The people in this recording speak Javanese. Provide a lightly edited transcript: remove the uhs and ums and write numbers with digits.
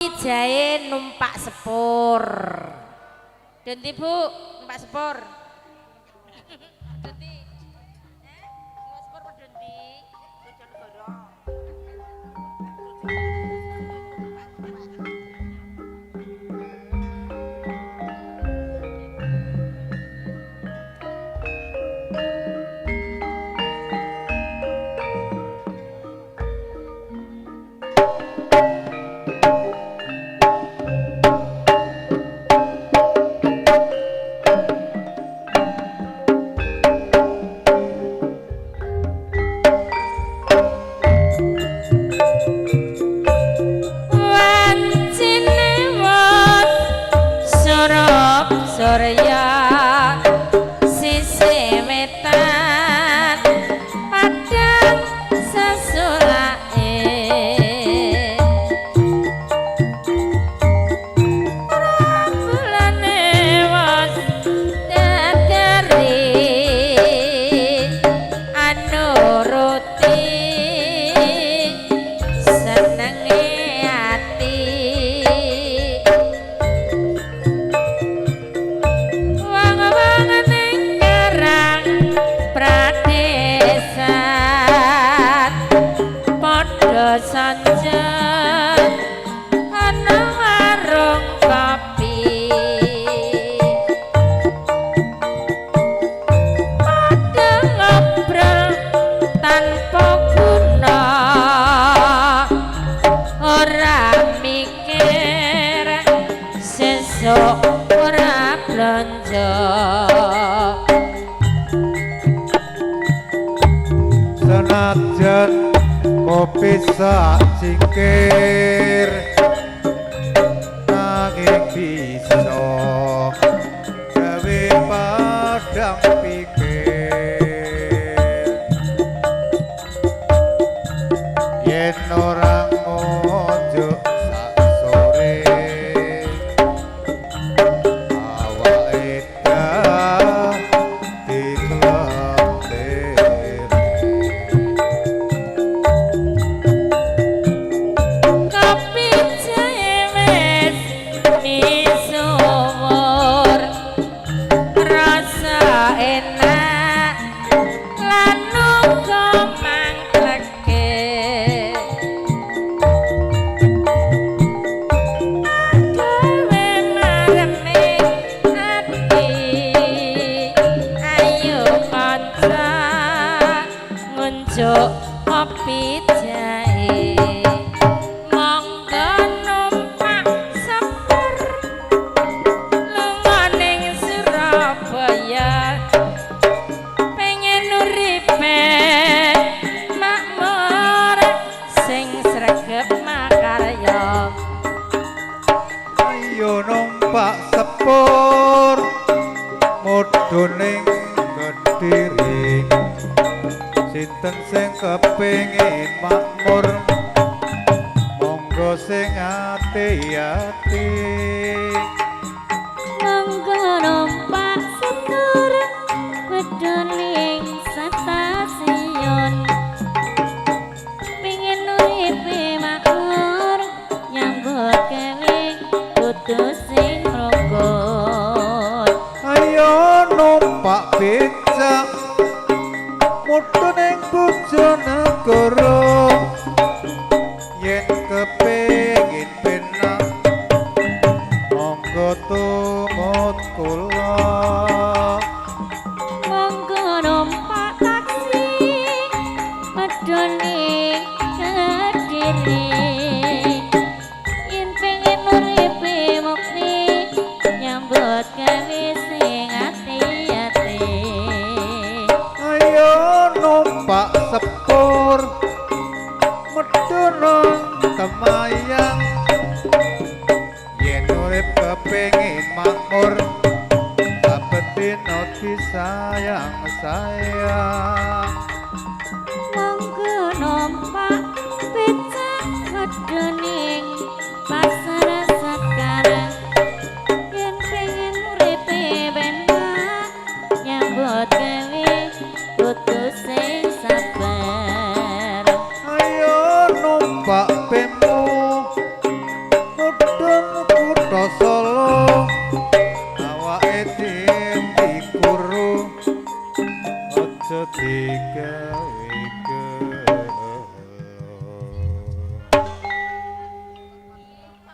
Kopi jahe numpak sepur. Ganti Bu, numpak sepur. Ganti. Numpak sepur apa ganti? Wancine wot sorop surya sisih wetan padang sesulake bulane wos dadari anuruti senenge ati wong-wong ning karang pradesan padha sanjan ana warung kopi padha ngobrol tanpa guna ora mikir sesuk ora blonjo. Senajan kopi sak cingkir nanging bisa gawe padang pikir yen ora ngunjuk sak sore awake dadi kletere. Kopi jahe wis misuwur rasa enak lan uga mangkleke gawe mareme ati ayo kanca ngunjuk kopi jahe monggo numpak sepur lunga ning Surabaya pengen uripe makmur sing sregep makarya. Ayo numpak sepur mudhun ning Kediri sinten sing kepengin makmur monggo sing ati-ati. Monggo numpak sepur medhun ning stasiun pengin uripe makmur nyambut gawe kudu sing rukun. Ayo numpak becak mudhun ning Bojonegoro yen kepengin penak monggo tumut kula. Monggo numpak taksi medhun ning Kediri yen pengin uripe mukti nyambut gawe sing ati-ati. Ayo numpak sepur medhun nang Temayang yen urip kepengin makmur saben dina disayang-sayang. Monggo numpak becak medhun ning pasar sekarang yen pengin uripe penak nyambut gawe kudu sing sabar. Ayo numpak bemo mudhun Kutha Solo awake dhewe dikuru, aja digawe.